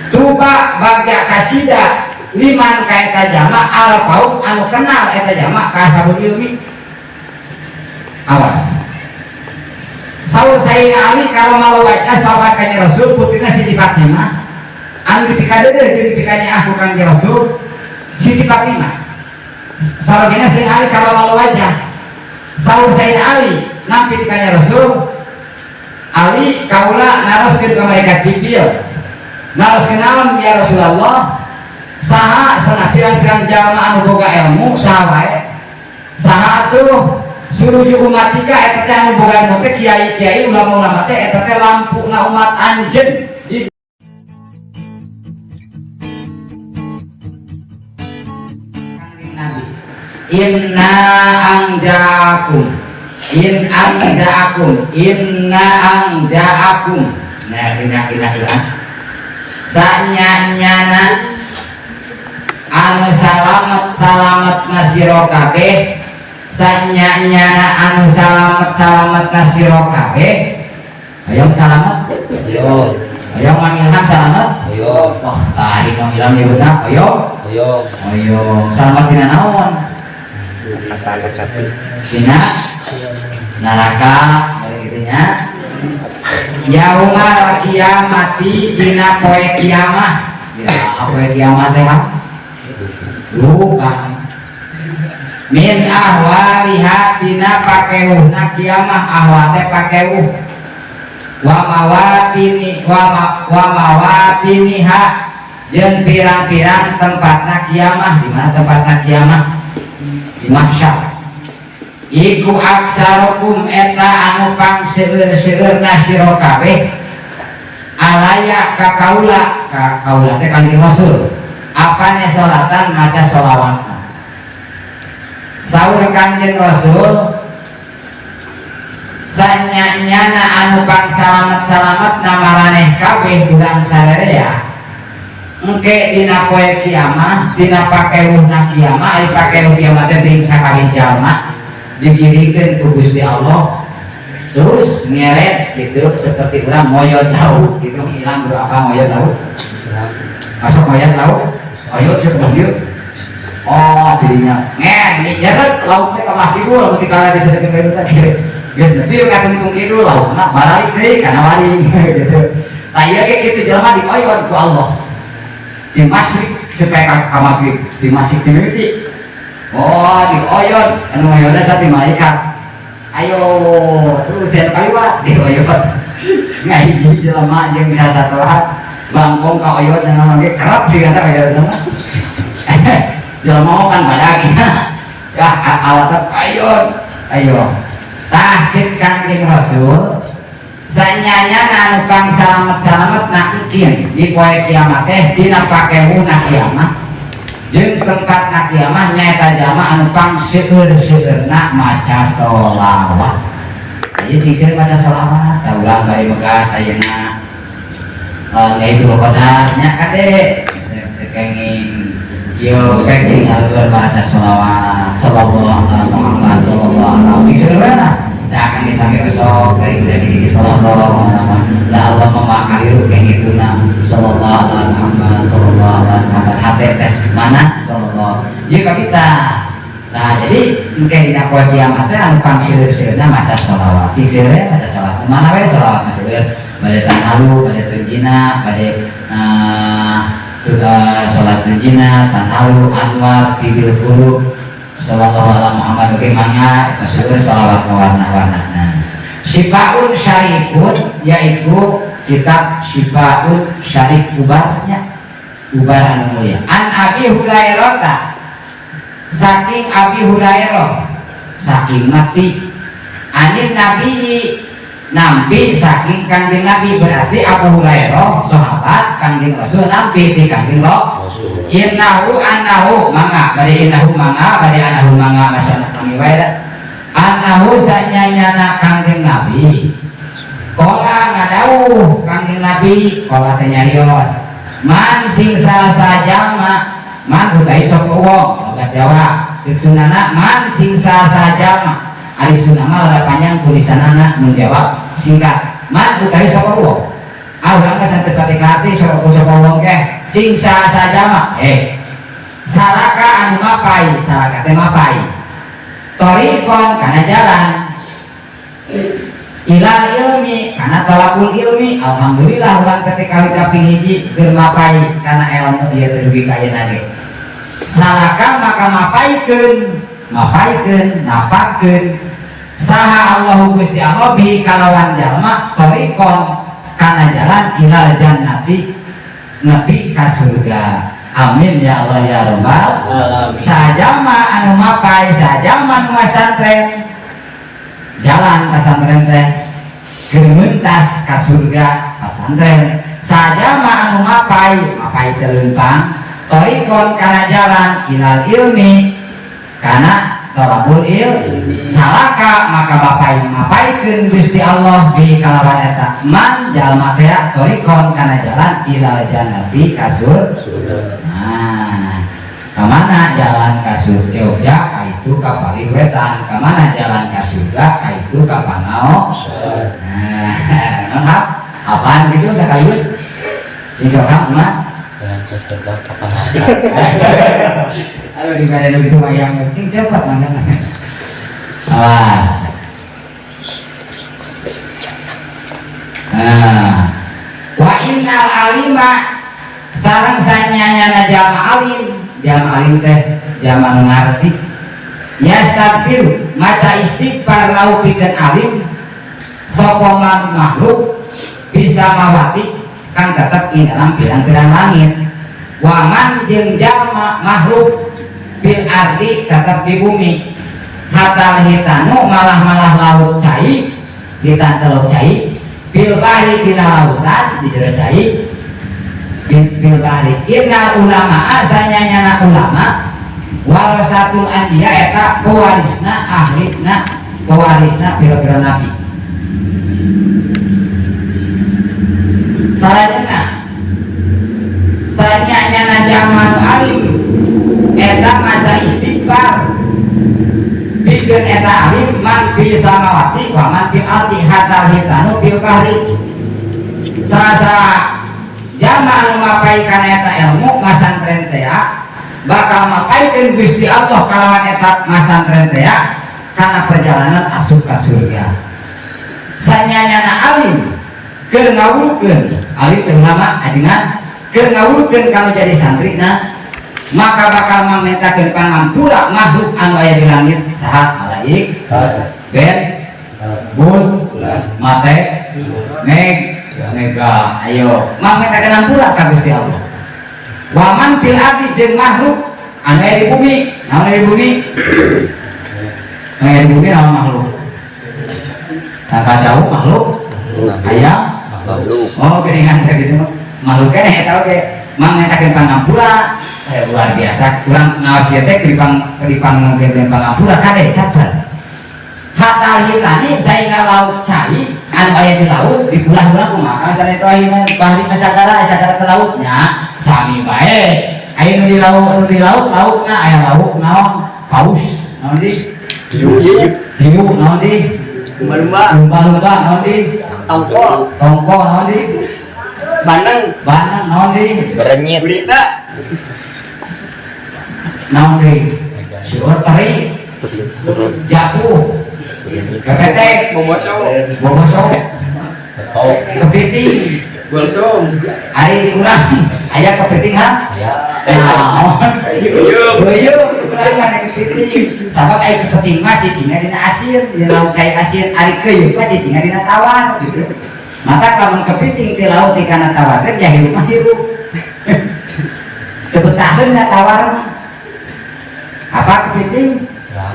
Tuba bagja kacida liman ka eta jalma arafahum anu kenal eta jalma ka ashabul ilmi. Awas. Saur Sayyidina Ali karamallahu wajhah sahabat Kanjeng Rasul putrina Siti Fatimah anu dipikadeudeuh jeung dipikanyaah ku Kanjeng Rasul Siti Fatimah. Sarogena Sayyidina Ali karamallahu wajhah. Saur Sayyidina Ali nampi ti Kanjeng Rasul, Ali kaula naroskeun ka malaikat Jibril. Naroskeun naon ya Rasulullah? Saha sana pirang-pirang jalma anu boga ilmu saha wae? Saha atuh suruju umatika eta teh anu boga ilmu teh kiai-kiai ulama-ulama teh eta teh lampuna umat anjeun di Nabi. Inna anja'akum in anja'akum inna anja'akum. Nah, inna inna inna sanyanyana anu salamet salamet nasiro kabeh sanyanyana anu salamet salamet nasiro kabeh. Hoyong salamet? Hoyong. Hoyong Mang Ilham salamet? Hoyong. Wah, tadi Mang Ilham nyebutna hoyong. Hoyong. Hoyong. Salamet dina naon? Dina neraka dari gitunya. Yaumal kiamati dina poe kiamah. Dina poe kiamat teh Kang? Luka. Min ahwaliha dina pakewuhna kiamah, ahwal teh pakewuh. Wa mawatini wa mawatiniha jeung pirang-pirang tempatna kiamah. Di mana tempatna kiamah? Di mahsyar. Iku aksarukum eta anu pang seueur-seueurna sira kabeh alaya ka kaula, ka kaula teh Kanjeng Rasul. Apane salatan maca sholawatna. Saur Kanjeng Rasul sanyanyana anu pang salamet-salamet na maraneh kabeh urang sarerea engke dina poe kiamah, dina pakewuhna kiamah, ari pakewuh kiamah teh bing sakabeh jalma digiringkeun ku Gusti Allah terus ngeret gitu seperti urang moyot laut gitu, hilang berapa moyot laut masuk moyot laut oyot cek dieu. Oh dirinya nyeret laut teh ka mah kidul lamun dikala disedekeun ka dieu teh geus nepi ka tungtung kidul lautna baralik deui kana waring gitu. Tah ieu ge kitu jelema dioyot ku Allah di masyrik supaya ka maghrib di masyrik di mimiti. Oh dioyot anu ngoyotna sati malaikat ayo terus dan kaliwat dioyot ngahiji jelema jeung sasatohan bangkong ka oyot dan naon ge kerap dikata oyot mah. Jelema kan badag ya alat ayot ayo tah cek Kanjeng Rasul sanyanya anu pang salamet-salamet na engkin di poe kiamat teh dina pakewuhna kiamat jeung tempatna kiamat nyaeta jalma anu pang seueur-seueurna maca sholawat. Ieu cing seueur maca sholawat tah ulang bari Mekah ayeuna ngaitu qadar nya kade kenging ieu cing seueur maca sholawat sallallahu alaihi Muhammad sallallahu alaihi cing seueur lah. Dah akan disami besok dari udah gini sallallahu alaihi wasallam. La Allah memakaliru kayak gitu nah sallallahu alaihi Muhammad sallallahu alaihi Muhammad hati teh mana sallallahu. Ieu ka kita. Nah jadi engke dina poe kiamat teh anu pangseueur-seueurna maca sholawat. Cing seueur maca sholawat. Mana we sholawat mah seueur. Bade tanhalu, bade tunjina, bade sholat tunjina, tanhalu, anwar, bibil qulub. Sallallahu alaihi Muhammad oge mangga seueur sholawat warna-warna. Nah, Syifaun Syarifun yaitu kitab Syifaun Syarif ubarnya ubar anu mulia. An Abi Hurairah saking Abi Hurairah saking mati anin Nabi nampi saking Kangjeng Nabi, berarti Abu Hurairah sahabat Kangjeng Rasul nampi di Kangjeng Rasul. Innahu annahu mangga bari innahu mangga bari annahu mangga macam sami wae da. Annahu sanyanyana Kangjeng Nabi kola ngadawuh Kangjeng Nabi kola teh nyarios man sing salah jalma man utai sok wong logat Jawa ceuk sunana man sing salah jalma ari sunah mah rada panjang tulisanana mun jawab singkat man utai sok wong ah urang mah santai pati hati sok sapa wong keh Sing saha jalma salaka anu mapai salaka teh mapai thariqon kana jalan ilal ilmi kana talabul ilmi. Alhamdulillah urang ketika kaping hiji keur mapai kana ilmu ieu teh dugi ka ayeuna ge. Salaka maka mapaikeun mapaikeun nafakeun saha Allahu Gusti Allah bi kalawan jalma thariqon kana jalan ilal jannati nepi ka surga. Amin ya Allah ya Rabbal alamin. Sajalma anu mapai sajalma anu masantren jalan pasantren teh keur mentas ka surga pasantren. Sajalma anu mapai mapai teh leumpang thariqon kana jalan ilal ilmi kana talabul ilmi. Salaka maka bapai mapaikeun Gusti Allah bi kalawan eta man jalma teh thariqon kana jalan ilal jannati ka surga. Nah, kamana jalan ka surga Jogja ka itu ka Palih Wetan, kamana jalan ka surga ka itu ka Pangao. Nah, non apaan gitu sekaligus? Insya mah. Jalan ke surga ka Pangao. Aduh di mana gitu wayang sing cepat mana. Awas. Nah, wa innal alima sareng sanyanyana jalma alim, jalma alim teh jalma nu ngarti. Yastaghfir maca istighfar lau pikeun alim sapa makhluk bisa mawati kang tetep ing dalam pirang-pirang langit. Waman jeung jalma makhluk bil ardi tetep di bumi. Hatal hitanu malah-malah laut cai hitan teluk cai bil bahri dina lautan di jero cai bil bahri. Innal ulama sanyanyana ulama warasatul anbiya eta pewarisna ahlina pewarisna pira-pira nabi. Salajengna sanyanyana jalma nu alim eta maca istighfar pikeun eta alim man fil samawati wa man fil ardi hatal hitanu fil bahri. Salah-salah jalma anu mapai kana eta ilmu masantren teh bakal mapaikeun Gusti Allah kalawan eta masantren teh kana perjalanan asup ka surga. Sanyanyana alim keur ngawurkeun alim teh ulama ajengan keur ngawurkeun kanu jadi santrina maka bakal mamentakeun pangampura makhluk anu aya di langit saha malaik ben bun mate meg mega ayo mamentakeun ampura ka Gusti Allah. Waman fil ardi jeung makhluk anu aya di bumi naon aya di bumi aya di bumi naon makhluk tangka jauh makhluk ayam makhluk oh geuningan teh gitu makhluk keneh eta oge mamentakeun pangampura. Luar biasa kurang ngawas dia teh keripang mungkin pangampura kade catat hatal hitani sainga laut cai anu aya di laut dipulah-pulah kumaha sana itu ayeuna bahri masagara sagara ke lautnya sami bae aya nu di laut nu di laut lautna aya laut naon paus naon di hiu hiu naon di lumba-lumba lumba-lumba naon di tongkol tongkol naon di bandeng bandeng naon di berenyit gurita naon di siur teri japuh kepetek boboso boboso kepiting bolsong ari di urang aya kepiting ha ya naon Beuyeum. beuyeum urang mah kepiting sabab aya kepiting mah cicingna dina asin dina laut cai asin ari keuyeuh mah cicingna dina tawar gitu. Maka lamun kepiting ti laut di kana tawar teh ya hirup mah hirup teu betaheun na tawar mah. Apa kepiting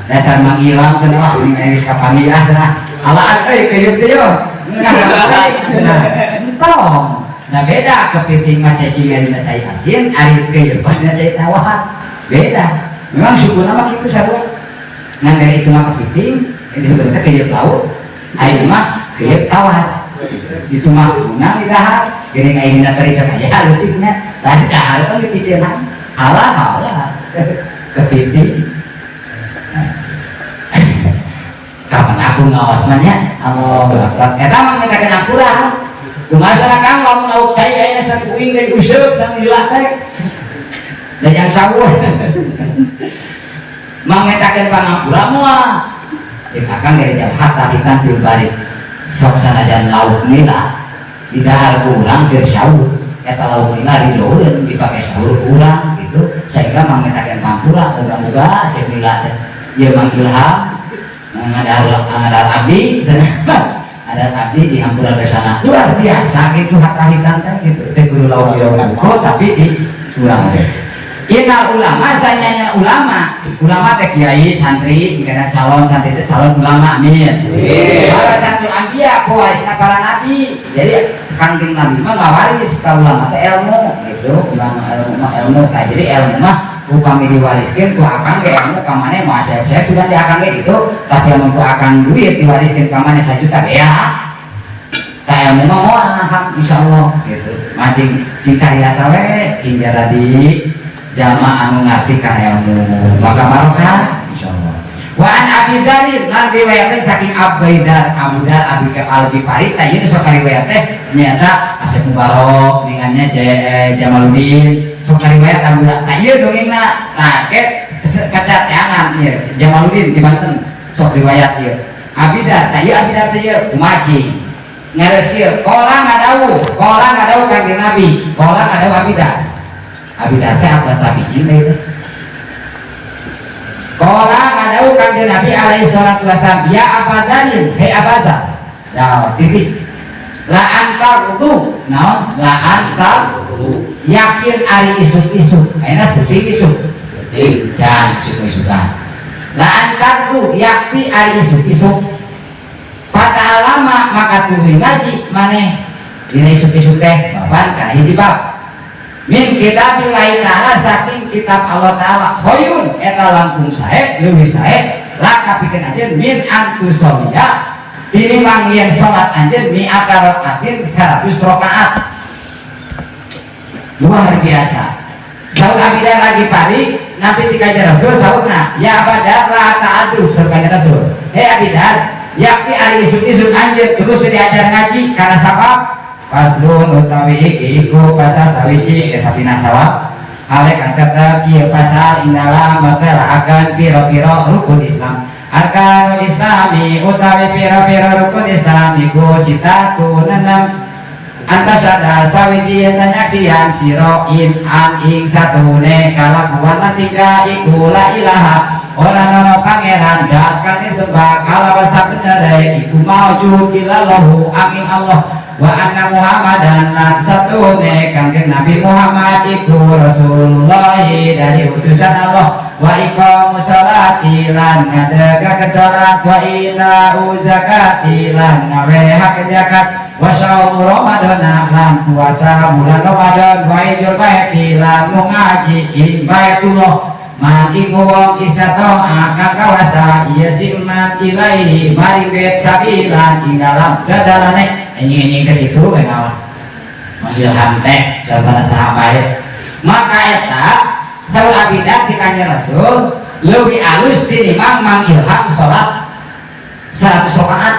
dasar mangilang cenah wah ini geus kapanggih ah cenah alaan euy keuyeuh teh yo cenah entong. Nah beda kepiting mah cicingna dina cai asin ari keuyeuh mah dina cai tawar beda. Memang sukuna mah kitu sarua ngan dari itu mah kepiting disebutnya keuyeuh laut ari mah keuyeuh tawar itu mah menang di dahar geuning aya dina teri sok aya leutiknya tah dahar kan dipiceunan alah alah kepiting. Kapan aku ngawas mah nya Allahu Akbar eta mah mintakeun ampura Kumaha sana, Kang, lamun lauk cai aya san kuing teh useup dan lila teh. Da yang sahur. Mangmetakeun pangampura moal. Cek Akang dari jam hatta hitan til balik. Sok sanajan lauk nila di dahar ku urang keur sahur. Eta lauk nila ridhoeun dipake sahur ku urang gitu. Sehingga mangmetakeun pampura, muga-muga cek nila teh. Ieu Mang Ilham ngadahar ngadahar abdi misalnya, ada abdi di hampura dosana. Luar biasa gitu hatta hitan teh gitu teh, kudu lauk lauk tapi di urang teh. Innal ulama, sanyanya ulama, ulama teh kiai, santri, karena calon santri teh calon ulama, amin. Warasatul anbiya, pewarisna para nabi. Jadi Kangjeng Nabi mah ngawaris ka ulama teh ilmu gitu, ulama ilmu mah ilmu tah. Jadi ilmu mah upami diwariskeun ku akang ge ilmu ka maneh moal seep-seep sudah di akang ge gitu, tapi lamun ku akang duit diwariskeun ka maneh 1 juta bea. Tah, ilmu mah moal hak, insyaallah gitu. Macing cing kariasa we, cing jaradi jalma anu ngarti kana ilmu, maka barokah insyaallah. Wa an Abi Dzar, lan riwayatkeun saking Abu Dzar, Abu Dzar Abi Al Ghifari. Tah, ieu sok riwayat teh nyata Asep Mubarok ningannya Jamaluddin sok riwayat Abu Dzar. Tah, ieu dongengna. Nah, ke kacat tangan ieu Jamaluddin di Banten sok riwayat ieu Abi Dzar. Tah, ieu Abi Dzar teh ieu kumaha cing ngares kieu, qala ngadawuh, qala ngadawuh Kangjeng Nabi, qala ngadawuh Abi Dzar. Abi Dzar teh apa tabiin teh. Qala ngadawuh Kangjeng Nabi alaihi salatu wasallam, ya Aba Dzarrin, hei Abadzar. Ya titik. La antar tu naon? La antar yakin ari isuk-isuk. Ayeuna penting isuk. Can isuk-isukan. La antar tu yakti ari isuk-isuk. Fata'allama, maka tuluy ngaji maneh dina isuk-isuk teh baban kana hiji bab min kitabillahi ta'ala, saking kitab Allah ta'ala, khairun, eta langkung sae, leuwih sae, laka pikeun anjeun, min an tusholiya, tinimbang yen salat anjeun, mi'ata rakaatin, 100 rakaat. Luar biasa. Saur Abi Dzar Al Ghifari, nabi ti Kanjeng Rasul saurna, ya Abadar la ta'adu, saur Kanjeng Rasul, hei Abi Dzar, yakti ari isuk-isuk anjeun terus diajar ngaji karena sabab faslun, utawi iki iku pasal sawiji, sapina sawab hale kang tetep ieu pasal ing dalam akan piro-piro rukun Islam. Arkanul Islami, utawi piro-piro rukun Islam iku sittatu, enam. An tasyhada, sawiji yen nyaksian sira, in an ing satune kalakuan lan tingkah iku la ilaha, ora ana pangeran dat kang disembah kalawan sabenere iku maujud, illallahu, angin Allah, wa anna Muhammadan, lan satune Kangjeng Nabi Muhammad iku Rasulullah, dari utusan Allah, wa iqamus sholati, lan ngadegakeun salat, wa itau zakati, lan ngawehakeun zakat, wa shaumu Ramadana, lan puasa bulan Ramadan, wa hijjul baiti, lan ngaji ing Baitullah, man iku wong istata'a kang kawasa ieu si man ilaihi maring bait sabilan ing dalam dadalane. Enjing-enjing teh kitu we ngawas Ilham teh contohna saha bae. Maka eta saur Abi Dzar ti Kanjeng Rasul leuwih alus tinimbang Mang Ilham salat 100 rakaat.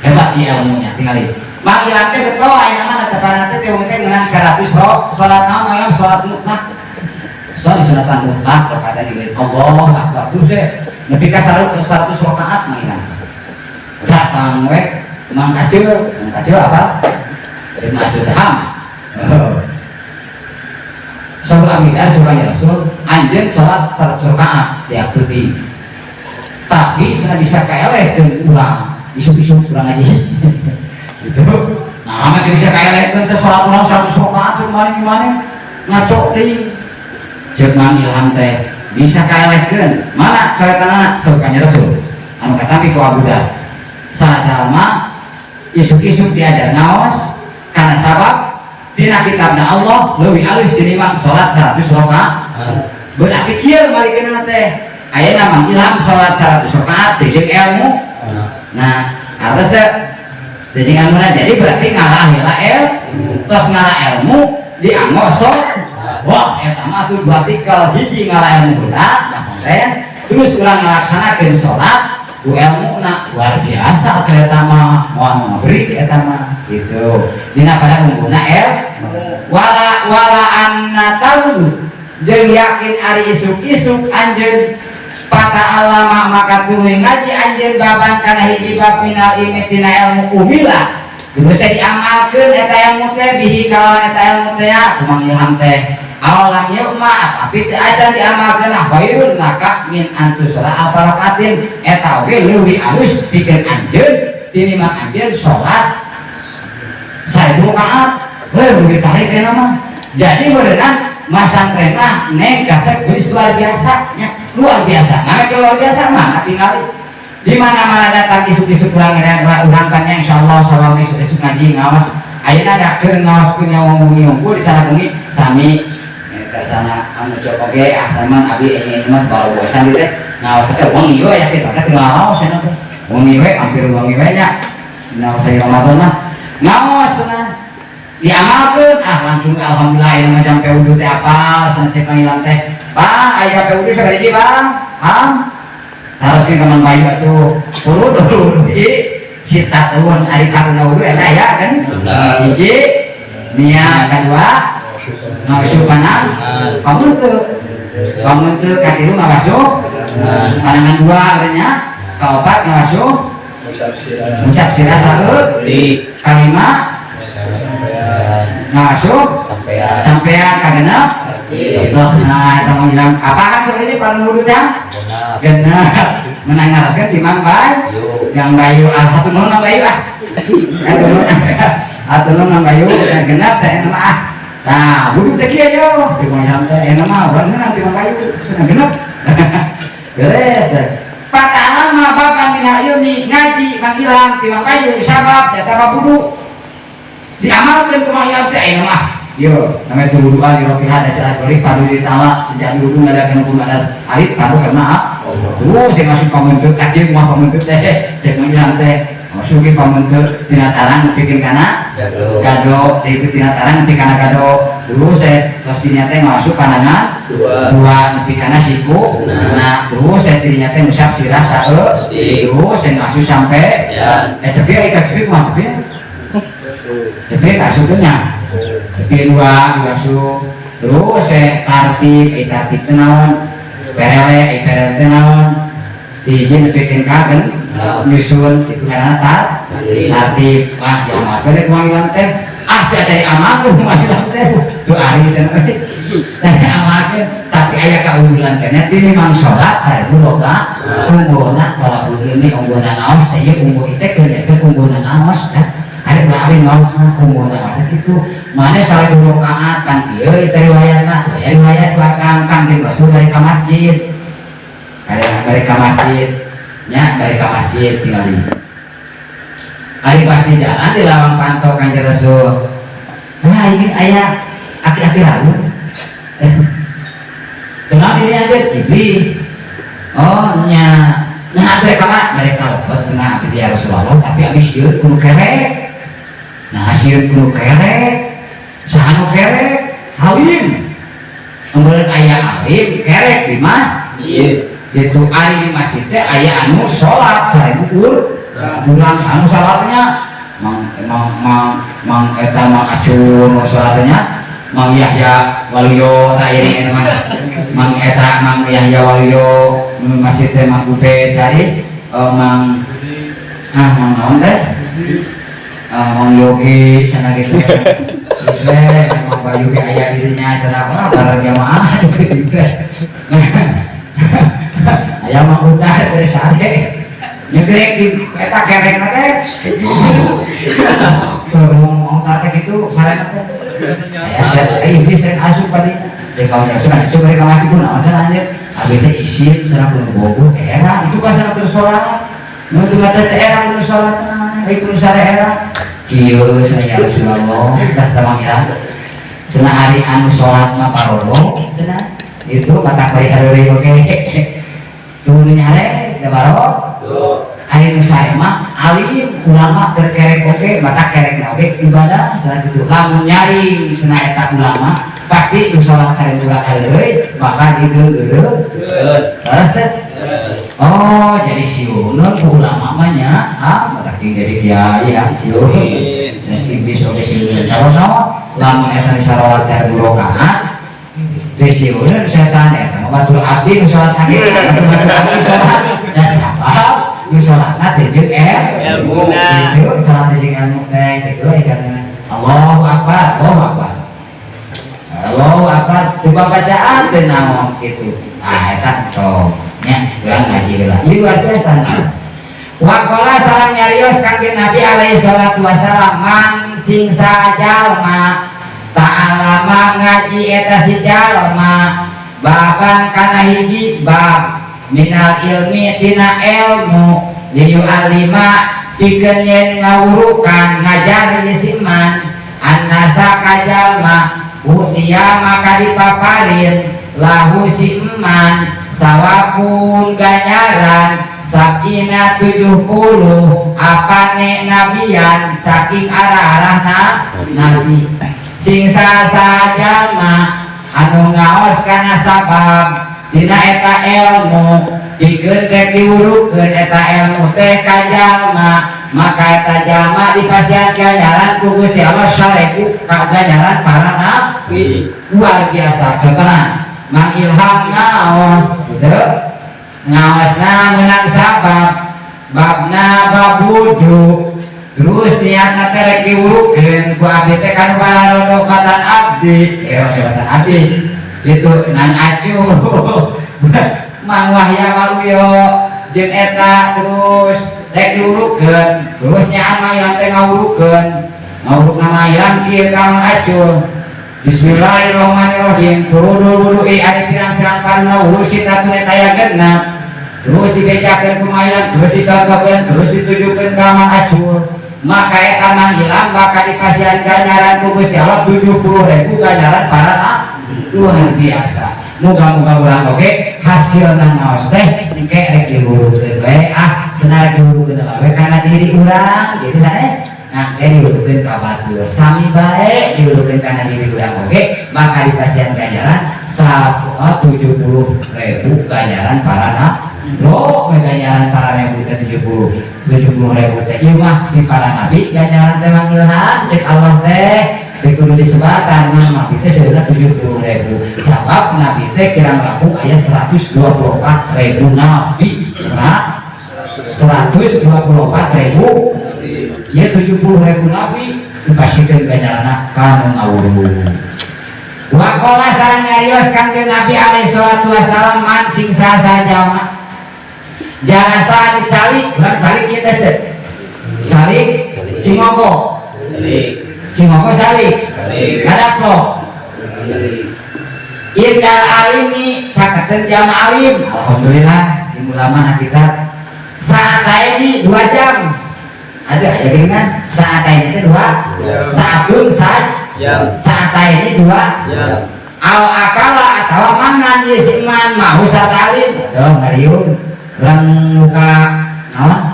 Hebat ieu ilmunya. Tinggal Mang Ilham teh getol aya nama tepanan teh teh teh meunang 100 salat naon. Mang Ilham salat mutlak, so disunatan mutlak kepada diri Allah Akbar terus deh nepi ka 100 rakaat. Mang Ilham datang we. Mang Kacil, Mang Kacil apa? Cek Ilham. Saur Abi Dzar, surahnya Rasul, anjeun sholat 100 rakaat tiap peuting. Tapi sana bisa kaelehkeun urang, isuk-isuk urang aja. Gitu. Nah, mah bisa kaelehkeun salat urang 100 rakaat gimana gimana ngaco teuing. Ceuk Mang Ilham teh bisa kaelehkeun. Mana coretanana? Saur Kanjeng Rasul. Anu katampi ku Abu Dzar. Salah-salah isuk-isuk diajar ngaos karena sabab tina kitabna Allah leuwih alus tinimbang salat 100 rakaat. Berarti kieu malikeunna teh ayeuna Mang Ilham salat 100 rakaat teh jeung ilmu. Nah, atas teh jeung ilmuna, jadi berarti ngalah heula ilmu. Tos ngalah ilmu dianggo sok. Wah, eta mah tuh dua tikel, hiji ngalah ilmu heula pasantren, terus urang ngalaksanakeun salat. Ku ilmuna luar biasa atuh eta mah moal ngabrik eta mah gitu. Dina pada unggulna ilmu. Wala wala anna tahu jeung yakin ari isuk-isuk anjeun fata'allama maka tuluy ngaji anjeun baban kana hiji bab minal ilmi tina ilmu umila geus diamalkeun eta ilmu teh bihi kalawan eta ilmu teh ya ku Mang Ilham teh awalam yuma tapi teu acan diamalkeun khairun laka min antusala alfaraqatin eta oge leuwih alus pikeun anjeun tinimbang anjeun salat 1000 rakaat heuh leuwih tarik eta mah. Jadi berenang masantren mah neng kasep geus luar biasa nya, luar biasa. Nah, luar biasa mah tinggali di mana-mana datang isuk-isuk urang urang kan insyaallah sawang isuk-isuk ngaji ngaos. Ayeuna da keur ngaoskeun nyawa wengi unggul di sana wengi sami ka sana anu cok oge ah saman abi ini mas baru bosan teh ngaos teh wengi we yakin teh ngaos cenah teh wengi we hampir wengi we nya ngaos saya Ramadan mah ngaos cenah diamalkeun ah langsung alhamdulillah ini mah jam PUD teh apal cenah cek panggilan teh Bang aya PUD sabaraha Bang ham harusnya ka Mang Bayu atuh urut urut sitatun ari karuna wudu eta aya kan hiji niat kadua ngawasuh panang pamunteu pamunteu katilu ngawasuh panangan dua nya kaopat ngawasuh ngusap sirah saeut kalima ngawasuh sampean kagenep. Nah, eta mau bilang apa kan sebenarnya pada wudu teh genep menang ngaraskeun di Mang Bayu yang Bayu ah satu nuhun Mang Bayu ah atuh nuhun Mang Bayu genep teh eta mah ah. Nah, wudu teh kieu yo si Mang Ilham teh eta mah urang meunang ti Mang Bayu cenah genep beres. Fata'allama baban minal ilmi ngaji Mang Ilham ti Mang Bayu sabab eta mah wudu diamalkeun ku Mang Ilham teh eta mah yo namanya itu wuduan di rofi hadas asgori padu di ta'ala sejak wudu ngadakan hukum hadas alit padu karena tuh saya masuk pamuntut kacil mah pamuntut teh cek Mang Ilham teh masukin pamuntut tina tarang bikin kana gado itu tina tarang nepi kana gado dulu saya tos dinya teh masuk panangan dua nepi kana siku nah terus saya dirinya teh ngusap sirah saeut terus saya masuk sampai eh cepi ikat cepi kumaha cepi cepi kasupnya nya cepi dua masuk terus saya tartib eh tartib teh naon perele eh perele teh naon diizin nepikeun ka kan nyusun itu karena tartib wah diamalkeun teh Mang Ilham teh ah teu cari amalkeun Mang Ilham teh tuh ari cenah teh amalkeun tapi aya kaunggulan keneh tinimbang salat 1000 rakaat unggulna tolabul ilmi unggulna ngaos teh ieu unggul teh keur unggulna ngaos teh ari ulah ari ngaos mah unggulna ngaos kitu mane 1000 rakaat kan kieu ieu teh riwayatna aya riwayat ku akang Kangjeng Rasul bari ka masjid bari ka masjid nya bari ka masjid tingali ari pas di jalan di lawang panto Kangjeng Rasul nah ini aya aki-aki raun kenal ini aja iblis oh nya nah mereka mah mereka lepet cenah abdi ya Rasulullah tapi abis sieun kudu kerek nah sieun kudu kerek saha nu kerek alim Kemudian aya alim kerek di masjid gitu ari di masjid teh aya anu sholat 1000 urang anu salatnya mang mang mang mang eta mang acun salatnya Mang Yahya Waluyo tak iring mah Mang eta Mang Yahya Waluyo masjid teh Mang Ubed sari Mang ah Mang naon teh Mang Yogi sana gitu teh Mang Bayu ge aya dirinya sana apa bareng jamaah gitu teh aya Mang Utar dari sare nyegrek di eta kerekna teh ngomong teh gitu sarena teh ya saya iblis sering asup tadi jadi kalau asup kan asup mereka mati pun naon cenah anjeun abi teh isin cenah kudu bogo era itu kan cenah terus salat nu teu teh era kudu salat cenah maneh ai kudu sare era kieu cenah ya Rasulullah dah tamang cenah ari anu salat mah parolo cenah itu mata bari heureuy oge teu nyare da baro ari nu sae mah alim ulama keur kerek oge mata kerekna oge ibadah cenah kitu lamun nyaring cenah eta ulama Pasti nu salat 1000 rakaat deui maka dideuleureun. Terus teh. Oh, jadi siun ku ulama mah nya, ah, matak cing jadi kiai ya siun. Iblis oge siun. Kalau naon lamun eta salat 1000 rakaat teh siun setan eta mah batur abdi nu salat ge, batur abdi salat. Da sabab nu salatna teh jeung Ilmuna. Gitu, salat teh jeung ilmu teh gitu cenah. Allahu akbar, Allahu akbar. Allahu akbar, coba bacaan teh naon gitu. Ah, eta tuh nya urang ngaji heula. Ieu luar biasa. Waqala sareng nyarios Kangjeng Nabi alaihi salatu wasalam, man sing sajalma ta'alama ngaji eta si jalma baban kana hiji bab minal ilmi tina ilmu liyu'allima pikeun yen ngawurukan ngajar ieu si man annasa ka jalma utia maka dipaparin lahu si eman sawabun ganjaran sab'ina 70 apane nabian saking arah-arahna nabi. Sing sajalma anu ngaos kana sabab dina eta ilmu pikeun rek diwurukeun eta ilmu teh ka jalma, maka eta jalma dipasihan ganjaran ku Gusti Allah 1000 ka ganjaran para nabi. Luar biasa. Contohna Mang Ilham ngaos gitu, ngaosna menang sabab babna bab wudu, terus niatna teh rek diwurukeun ku abdi teh kan barodo batan abdi, batan abdi itu nang acuh Mang Wahya Waluyo jeung eta terus rek diwurukeun, terus nyaan Mang Ilham teh ngawurukeun, ngawurukna Mang Ilham kieu ka Mang Acul, Bismillahirrahmanirrahim, furudul wudu'i ari pirang-pirang parna wudu sitatun eta aya genep, terus dibejakeun ku Mang Ilham, terus dicontohkeun, terus ditujukeun ka Mang Acul, maka eta Mang Ilham bakal dipasihan ganjaran ku Gusti Allah 70.000 ganjaran para nabi. Luar biasa. Moga-moga urang oge hasilna ngaos teh engke rek diwurukeun we, ah cenah rek diwurukeun we kana diri urang gitu sanes. Nah, engke diwurukeun ka batur sami bae diwurukeun kana diri urang oge maka dipasihan ganjaran 70.000 ganjaran para nabi. Lo ganjaran para ribu teh 70.000 teh ieu mah di para nabi ganjaran teh Mang Ilham cek Allah teh kudu disebatan mah nabi teh sebenarnya 70.000 sabab nabi teh kirang langkung aya 124.000 nabi. Nah, 124.000 ya 70.000 nabi dipasihkeun ganjaranna kanu ngawuru. Waqala sareng nyarios Kangjeng Nabi alaihi salatu wasalam man sing saha jalma jalasa anu calik, urang calik ieu teh teu? Calik Cimoko. Cimoko calik. Ngadaplo. Indal alimi caketeun jalma alim. Alhamdulillah di ulama kita saat ini 2 jam. Ada ya gini kan? Saat ini itu 2 saatun saat Jam. Saat ini 2 Jam. Al akala atau mangan yesiman mau saat alim. Tuh ngariung urang muka naon?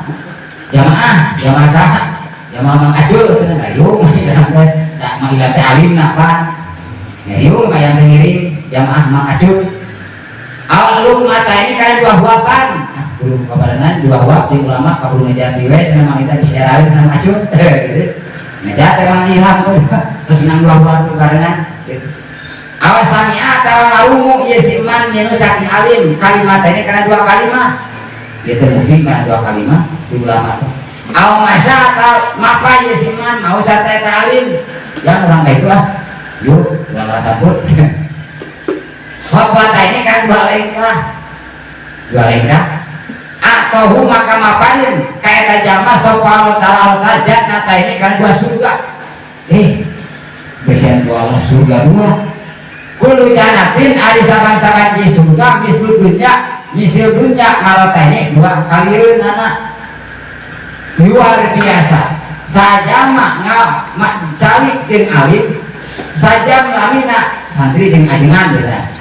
Jamaah, jamaah saha? Jamaah Mang Acul cenah ngariung Mang Ilham teh. Da Mang Ilham teh alim napa? Ngariung aya teh ngiring jamaah Mang Acul. Awal mata ini karena 2 huapan. Nah, belum kabarenan 2 huap di ulama kaburu ngejati we cenah Mang Ilham bisa eraeun cenah Mang Acul. Gitu. Ngejat teh Mang Ilham tuh. Terus nang 2 huap barengan gitu. Awas sami'a atawa ngarungu ieu si man minu saking alim kalimat ini karena 2 kalimat. Gitu mungkin karena 2 kalimat di ulama tuh. Aw masa atau mapa ieu si man mau sarta eta alim. Yang orang baik lah. Yuk, urang rasa pun. Khotbah ini kan 2 lengkah. 2 lengkah. Atau hu maka maparin kayak jalma sapa Allah ta'ala jannata ini kan 2 surga. Besian dua Allah surga 2. Kullu jannatin ari saban-saban di surga mislu dunya misil dunya marota ini 2 kali anak. Luar biasa. Sajama calik jeung alim sajam lamina santri jeung ajengan beda.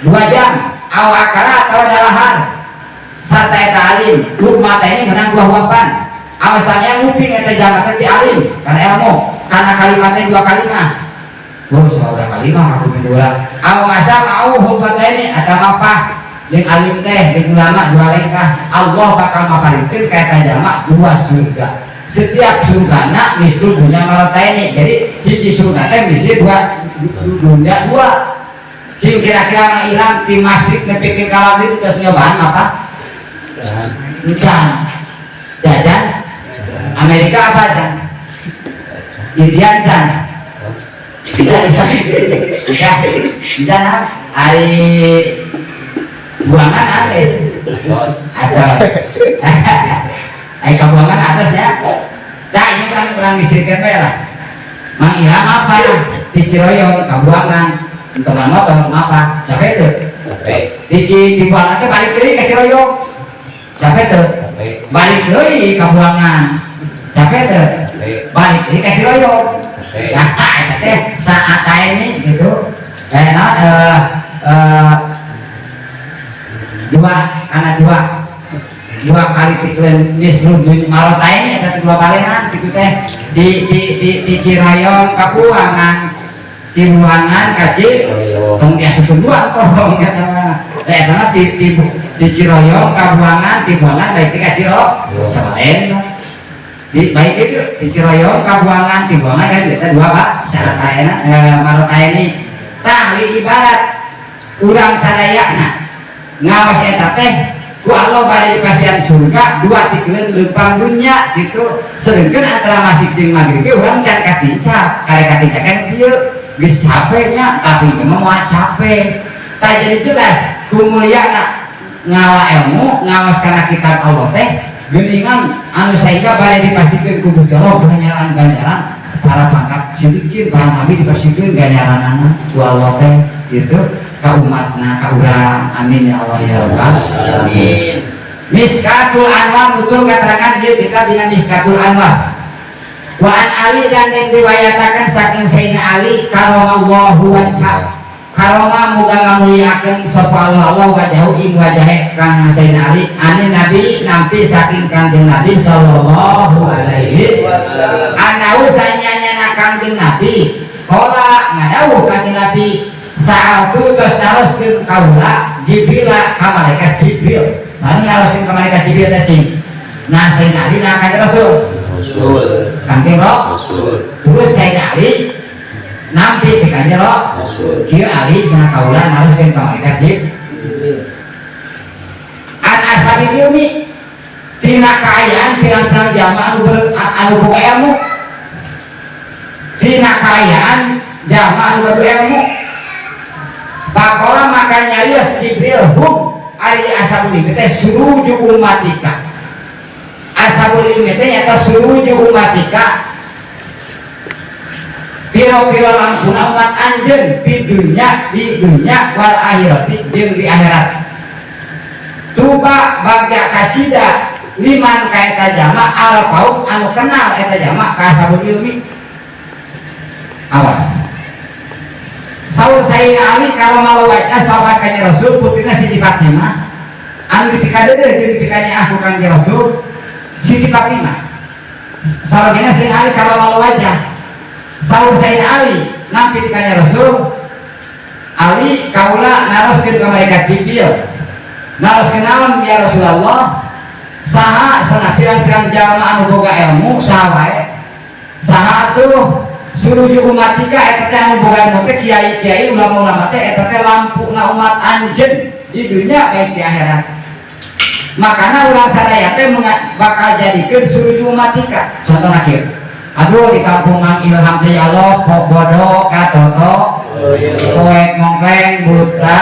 2 jam aw akala atawa dalahar sarta eta alim lukmata ini menang 2 huapan awasannya nguping eta jalma teh ti alim karena ilmu karena kalimatnya 2 kalimat. Oh, seorang kali mah aku dua. Aw masya mau ini ada apa? Jeung alim teh, jeung ulama dua lengkah. Allah bakal maparikeun ka eta jalma dua surga. Setiap surgana mislu dunya marataini. Jadi hiji surga teh misi dua dunia dua. Cing kira-kira Mang Ilham ti masyrik nepikeun ka maghrib geus nyobaan apa? Encan. Jajan? Amerika apa can? India can? Ya, encan ari buangan habis. Atau ai kabuangan atasnya. Nah, ini orang orang disirkan we lah. Mang Ilham apa? Di Ciroyom kabuangan. Untuk motor apa? Capek tuh. Di di buangan teh balik deui ka Ciroyom. Capek tuh. Balik deui ka buangan. Capek tuh. Balik deui ka Ciroyom. Nah, eta teh saat ini gitu. Naon dua anak dua dua kali tiklen mislu marota ini eta dua balenan gitu teh di Ciroyom ka Buangan, di Buangan ka Ciroyom tong diasupkeun dua tong eta mah eta mah di Ciroyom ka Buangan, di Buangan baik ka Ciroyom sabalen di baik itu di Ciroyom ka Buangan, di Buangan kan eta dua pak syarat ayeuna marota ini. Tah li ibarat urang sadayana ngawas eta teh ku Allah bade dipasihan surga dua tikleun leumpang dunya gitu, sedengkeun antara masyrik jeung maghrib ge urang can katinca kare katinca kan kieu geus capeknya tapi mah moal capek. Tah jadi jelas kumuliana ngala ilmu ngawas kana kitab Allah teh geuningan anu sehingga bade dipasikeun ku Gusti Allah ganjaran-ganjaran para pangkat sidikin para nabi dipasikeun ganjaranana ku Allah teh gitu ka umatna ka urang. Amin ya Allah ya rabbal alamin. Miskatul Anwar tutur keterangan ieu kita dina Miskatul Anwar. Wa an Ali dan yang riwayatakan saking Sayyidina Ali karamallahu wajha karoma muga ngamuliakeun sapa Allah Allah wajahu ing wajahe kang Sayyidina Ali anin Nabi nampi saking Kanjeng Nabi sallallahu alaihi wasallam anau sanyanya Kanjeng Nabi qala ngadawuh Kanjeng Nabi sa'altu tos naroskeun kaula Jibril ka malaikat Jibril. Saha naroskeun ka malaikat Jibril teh cing? Nah, Sayyidina Ali nah Kanjeng Rasul. Rasul. Kanjeng Rasul. Terus Sayyidina Ali nampi di Kanjeng Rasul. Kieu Ali sana kaula naroskeun ka malaikat Jibril. An ashabil ilmi tina kaayaan pirang-pirang jamaah anu boga ilmu, tina kaayaan jamaah anu boga ilmu. Pakola maka nyarios Jibril hum ari ashabul ilmi teh suruju umatika. Ashabul ilmi teh nyata suruju umatika piro-piro lampuna umat anjeun di dunya, di dunya wal akhirati jeung di akhirat. Tuba bagja kacida liman ka eta jama arafahum anu kenal eta jama ka ashabul ilmi. Awas. Saur Sayyidina Ali kalau wajah sahabat Kanjeng Rasul putrina Siti Fatimah anu dipikadeudeuh jeung dipikanya aku Kanjeng Rasul Siti Fatimah. Saurna Sayyidina Ali kalau wajah saur Sayyidina Ali nampi di Kanjeng Rasul Ali kaula naroskeun ka malaikat Jibril naroskeun naon ya Rasulullah saha sana pirang-pirang jalma anu boga ilmu saha wae saha atuh suruju umatika eta teh anu boga ilmu teh kiai-kiai ulama-ulama teh eta teh lampuna umat anjeun di dunia baik di akhirat. Makana urang sadaya teh bakal jadikeun suruju umatika. Contohna kieu, aduh di kampung Mang Ilham teh ya Allah pok bodo katoto poek mongkleng buta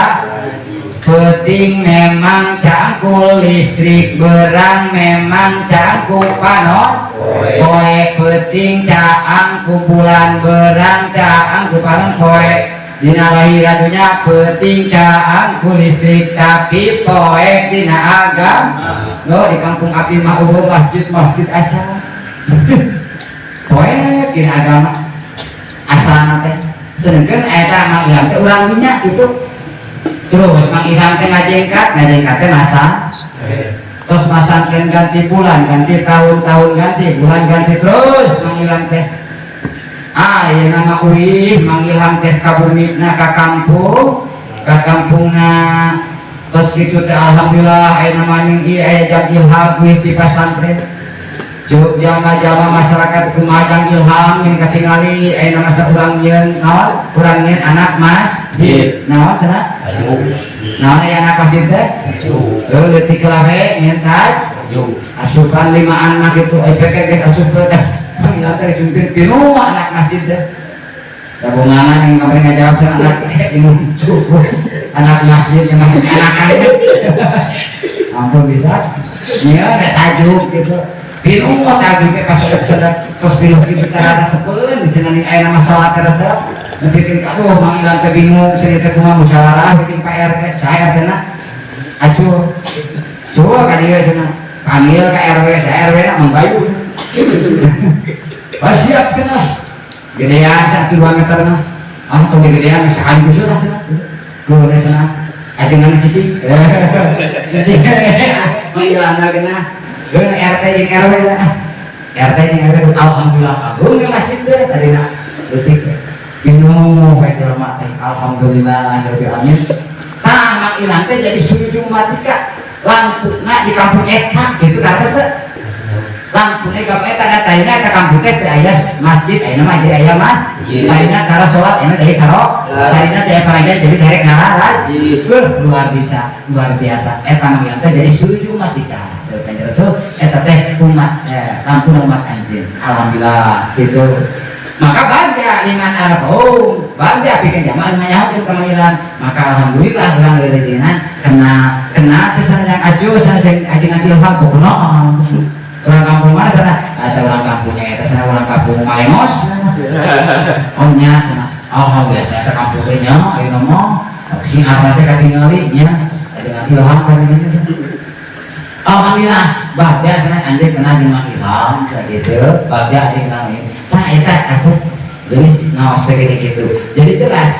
peuting memang cangkul listrik berang memang cangkul panon poek peuting caang kumpulan berang caang panon poek dina lahir dunya peuting caang ku listrik tapi poek dina agama. Lo di kampung abdi mah eueuh masjid-masjid acan poek dina agama asalna teh sedengkeun eta Mang Ilham teh urang dinya gitu. Terus Mang Ilham teh ngajengkat ngajengkat teh masa terus masangkeun ganti bulan ganti tahun-tahun ganti bulan ganti terus Mang Ilham teh Ayeuna mah uih Mang Ilham teh ka bumina ka kampung, ka kampungna tos kitu teh alhamdulillah ayeuna maning ieu aya jang ilham uih ti pasantren. Cuk jama-jama masyarakat kumaha jang ilham yang katingali ayeuna masa urang nyieun naon? Urang nyieun anak masjid. Naon cenah? Naon aya anak masjid teh? Heuh leutik we nyieun taj. Asupan limaan mah kitu IPK geus asup teh. Panggilan teh sumpir pinuh anak masjid teh. Tabunganan yang kemarin ngajawab cenah anak imum subuh anak masjid yang masih anakan. Ampun bisa. Nya ada tajuk gitu. Pinuh tajuk teh pas sedek tos pinuh kitu teh rada sepeun di cenah aya nama salat teh resep. Bikin aduh Mang Ilham teh bingung cenah teh kumaha musyawarah bikin Pak RT, saya RT na. Acuh. Coba ka dieu cenah. Panggil ke RW, saya RW na manggayu. Wah siap cenah. Gedean 1-2 meter mah. Ah tong gedean sekali lah cenah. Geus cenah. Ajengan cicing. Cicing. Manggilana geunah. Geus RT jeung RW lah. RT jeung RW alhamdulillah agung di masjid teh tadina. Leutik. Pinuh we jelema teh alhamdulillah rabbil alamin. Tah Mang Ilham teh jadi suju matika lampuna di kampung eta gitu kartos teh. Lampuna di kampung eta da tadina ka kampung teh teu aya masjid ayeuna mah jadi aya masjid. Tadina tara salat ayeuna jadi sarok. Tadina teh parajan jadi derek ngaralan. Beuh luar biasa, luar biasa. Eta Mang Ilham teh jadi suju matika. Saur Kanjeng Rasul eta teh umat lampuna umat anjeun. Alhamdulillah gitu. Maka bangga liman arafahum, bangga bikin jamaah nganyahokeun ka Mang Ilham. Maka alhamdulillah urang rerejenan kena kena teh sana yang ajo sana yang ajengan ilham pokona. Orang kampung mana sana? Ada orang kampung eta sana orang kampung Malemos. Oh nya sana. Alhamdulillah saya ke kampung teh nya ayeuna mah sing arah teh katingali nya ajengan ilham kan ini sana. Alhamdulillah bagja sana anjeun kenal jeung Mang Ilham gitu, bagja anjeun kenal ieu. Tah eta asup geulis ngaos teh gini gitu. Jadi jelas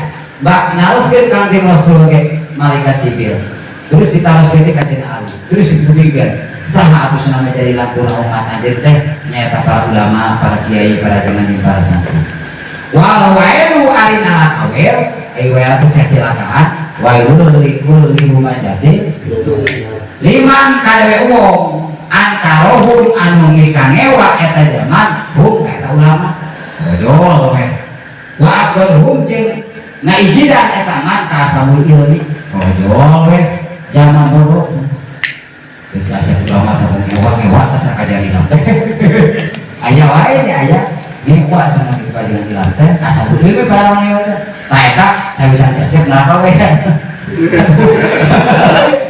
bak naroskeun Kangjeng Rasul ge malaikat Jibril. Terus ditaroskeun ka Sayyidina Ali. Terus ditubikeun saha atuh cenah jadi lampuna umat anjeun teh nyaeta para ulama, para kiai, para jenengan para santri. Wal wailu ari nalak awel, ai wael teh cacilakaan, wailul likulli humazatin liman kadewe wong angkarohum anu mikangewa eta zaman hum eta ulama bojol we wa aqdhum jeung ngaijidan eta man kasabul ilmi bojol we zaman bodoh ketika asa ulama sabung ngewa-ngewa asa kajarian teh aya wae nya aya ngewa sana kitu kajian ilmu teh kasabul ilmi barang ngewa teh saeta sabisan siap-siap neraka we.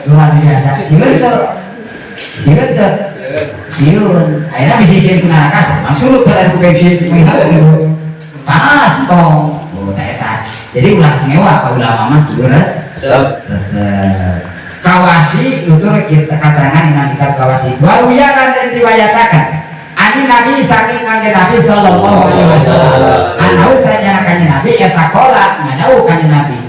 Luar biasa sieun teu sieun teu sieun ayeuna bisi sieun ku neraka langsung lu pada ku bensin gitu panas tong oh tah eta jadi ulah ngewa ka ulama mah kudu resep kawasi nutur kita katerangan dina kitab kawasi waruya dan riwayatakan ani nabi saking kanjeng Nabi sallallahu alaihi wasallam anau sajana kanjeng Nabi eta qala ngadawuh kanjeng Nabi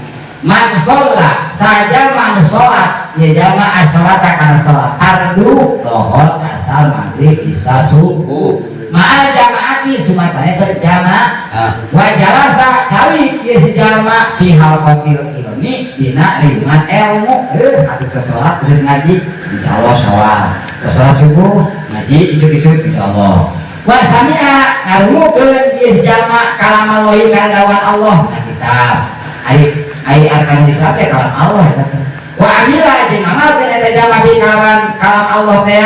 man sholat saja man sholat ya jama as-sholata kana sholat fardu lohor asal maghrib isya subuh ma'al jamaati sumatane berjamaah wa jalasa calik ieu si jalma fi halqatil ilmi dina riungan ilmu atuh teh salat terus ngaji insyaallah syawal teh salat subuh ngaji isuk-isuk insyaallah wa sami'a ngarungukeun ieu si jalma kalamallahi kana dawuhan Allah nah kitab ai ai arkanul Islam teh kalam Allah eta teh. Wa amila jeung amalkeun eta jalma bi kalawan kalam Allah teh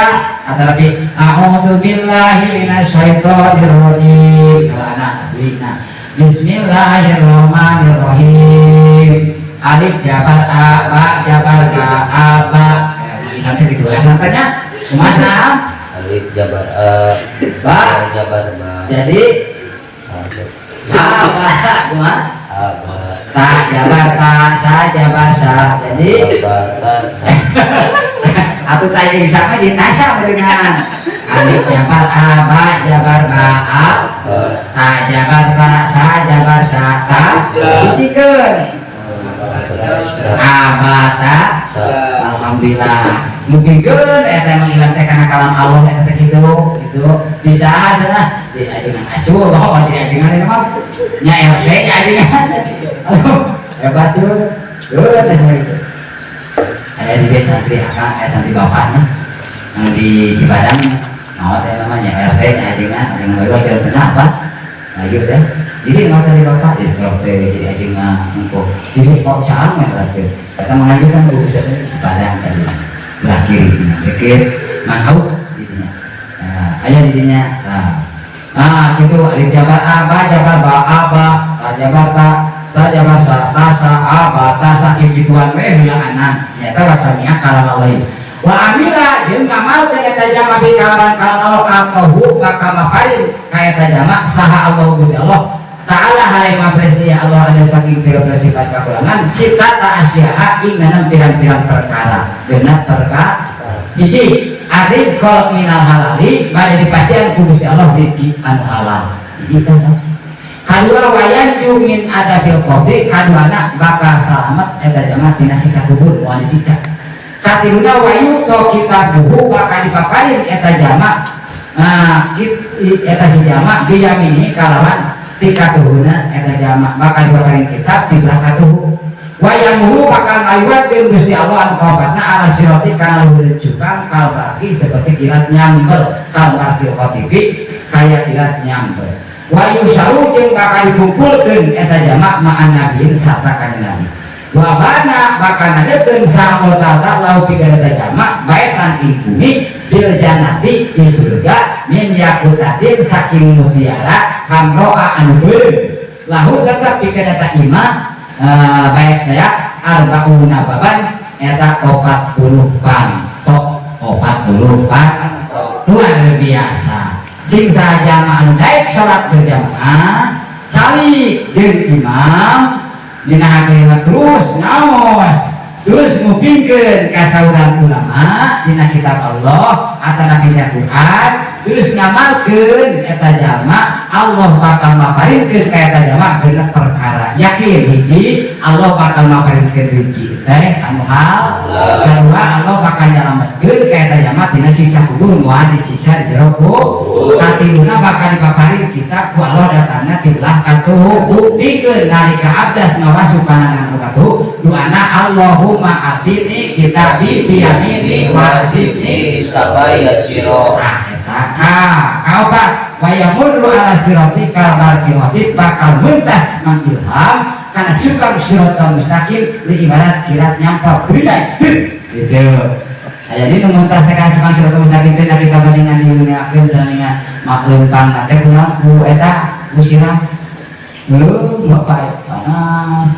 atanapi a'udzu billahi minasyaitonir rajim kalau anak aslina bismillahirrahmanirrahim alif jabar a ba jabar ba a ba ilham teh kitu asal tanya kumaha alif jabar a ba jabar ba jadi a ba kumaha a ba ta jabar ta sa jabar sa jadi ba ta sa atau ta yang sama jadi tasa dengan alif jabar a ba jabar ba a ta jabar ta sa jabar sa ta hijikeun a ba ta Alhamdulillah. Mungkinkeun eta emang ilang teh kana kalam Allah eta teh kitu gitu. Bisa cenah di ajengan acul bawa di ajengan ini mah nya RT nya ajengan. Aduh, hebat cuy. Tuh, teh itu. Aya di desa santri akang, aya santri bapaknya anu di Cipadang mau teh namanya RT nya ajengan, ajengan baru aja kenapa? Nah, gitu teh. Jadi nggak usah di bapak, jadi RT, jadi ajengan, engko. Jadi kok cang ya kelas. Kata mengajukan bu bisa Cipadang tadi. Belah kiri, dikit, mang gitu nya. Nah, aya di dinya. Nah, nah gitu alif jabar a ba jabar ba a ba ta jabar ta sa jabar sa ta sa a ba ta sa gituan we heulaanan nyata wasanya kalam Allah wa amila jeung ngamalkeun eta jama bi kalawan kalam Allah atau bakal maparin ka eta jama saha Allah Gusti Allah Ta'ala hale mapresi Allah ada saking pira-pira sifat kakurangan sitata asya'a ing dalam pirang-pirang perkara genap perkara hiji arrizqo minal halali bade dipasihan ku Gusti Allah rezeki anu halal hiji teh. Kadua wayanju min adzabil qabri, kaduana bakal salamet eta jamaah tina siksa kubur, moal disiksa. Katiluna wayu'tha kitabuhu bakal dipaparin eta jamaah, nah eta si jamaah biyamini kalawan ti katuhuna eta jamaah bakal dipaparin kitab di belah katuhu. Wayamurru bakal ngaliwatkeun Gusti Allah anu kaopatna ala sirati kana luhureun cukang kal barqi seperti kilat nyambel kal barqil khatifi kaya kilat nyambel. Wa yuhsyaru jeung bakal dikumpulkeun eta jamaah ma'an nabiyin sarta kanjeng Nabi. Wa bana bakal ngadekeun saha Allah Ta'ala lahu pikeun eta jamaah baitan ing bumi bil jannati di surga min yakutatin saking mutiara hamroa anu beureum lahu tetep pikeun eta imah baik ya arbauna baban eta 40 panto 40 panto. Luar biasa sing saja anu daek salat berjamaah cali jeung imam dina hati terus ngaos terus ngupingkeun kasauran ulama dina kitab Allah atau dina Quran terus ngamalkeun eta jalma Allah bakal maparinkeun ka eta jalma genep perkara yakin. Hiji, Allah bakal maparinkeun rezeki teh anu hal. Kedua, Allah bakal nyalametkeun ka eta jalma tina siksa kubur, moal disiksa di jero kubur. Katiluna bakal dipaparin kitab ku Allah datangna ti belah katuhu. Buktikeun nalika abdas ngawasu kana anu katuhu duana Allahumma atini kitabi biyamini wa sibni Hisaban yasira. Nah, eta ah kaopat wa yamurru ala sirati kal barqil bakal mentas mangilham kana cukang siratal mustaqim li ibarat kilat nyampar berilai gitu. Aya di nu mentas teh kana cukang siratal mustaqim teh kita bandingan di dunia saningan mak leumpang teh kunaon ku eta ku siram belum bapak panas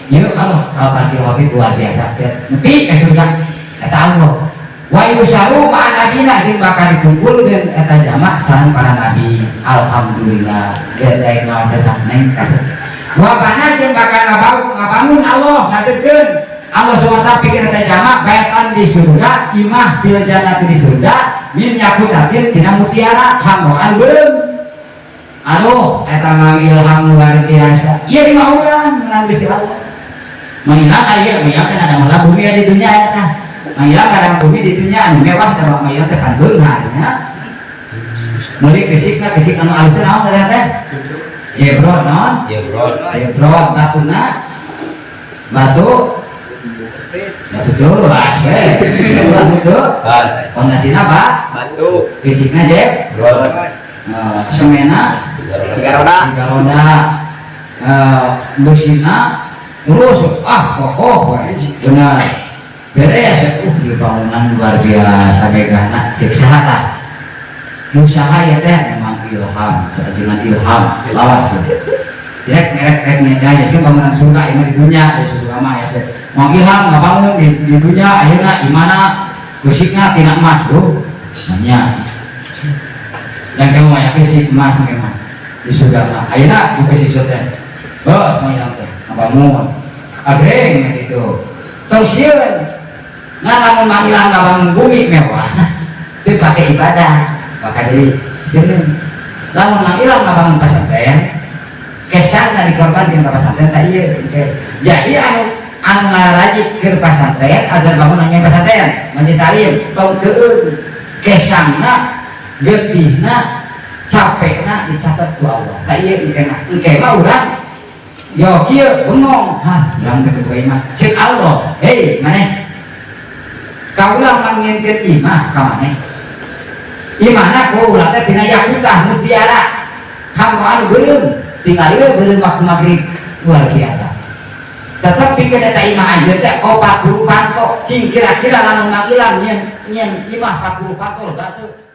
yuk Allah kal barqil khatif luar biasa nepi ka surga eta Allah. Wa yuhsyaru ma'an nabiyina jeung bakal dikumpulkeun eta jamaah sareng para nabi. Alhamdulillah geus daek ngawas eta neng kasep. Wa bana jeung bakal ngabangun Allah ngadekeun Allah SWT pikir eta jamaah baitan di surga imah bil jannati di surga min yakutatin tina mutiara hamroan beureum. Aduh eta mah ilham luar biasa ieu mah urang menang Gusti Allah. Mangilham aya mangilham teh ada malah bumi di dunia eta mangilham kadang bumi di dunia anu mewah teh mangilham teh kan beunghar nya meuli gesikna gesik anu alus teh naon teh teh jebrot naon. Jebrot. Jebrot batuna batu batu jelas we batu tuh Bas. Pondasina pak Batu. Gesikna Jebrot. Semena Tiga roda. Tiga roda. Busina terus ah kokoh we. Benar beres di bangunan luar biasa gagahna cek saha tah usaha ya teh emang ilham seajengan ilham lawas direk merek rek nya jadi bangunan surga ini di dunia di surga mah ya mau ilham ngabangun di dunia akhirnya imana gesikna tina emas bro nanya yang kamu mau gesik emas memang di surga mah akhirnya di gesik teh bos mau ilham teh ngabangun agreng gitu tong sieun nah lamun mah ilham ngabangun bumi mewah itu pakai ibadah maka jadi sieun lamun mah ilham ngabangun pesantren kesan dari korban di pesantren tak iya. Jadi anu Anu ngararajik keur pasantren, ajar bangun nanya pasantren, masjid talim, tong keueung kesangna, getihna, capekna dicatat ku Allah. Tah ieu engke mah, engke mah urang yo kieu bengong, hah, urang teh boga imah. Ceuk Allah, hei maneh, kaula mangnyieunkeun imah ka maneh. Imahna kaula teh tina yakutah mutiara. Kamu anu beureum, tinggal we beureum waktu maghrib, luar biasa. Tetapi ke eta imah anjeun teh 40 panto, cing kira-kira lamun mangilang nyieun nyieun imah 40 panto lega teu?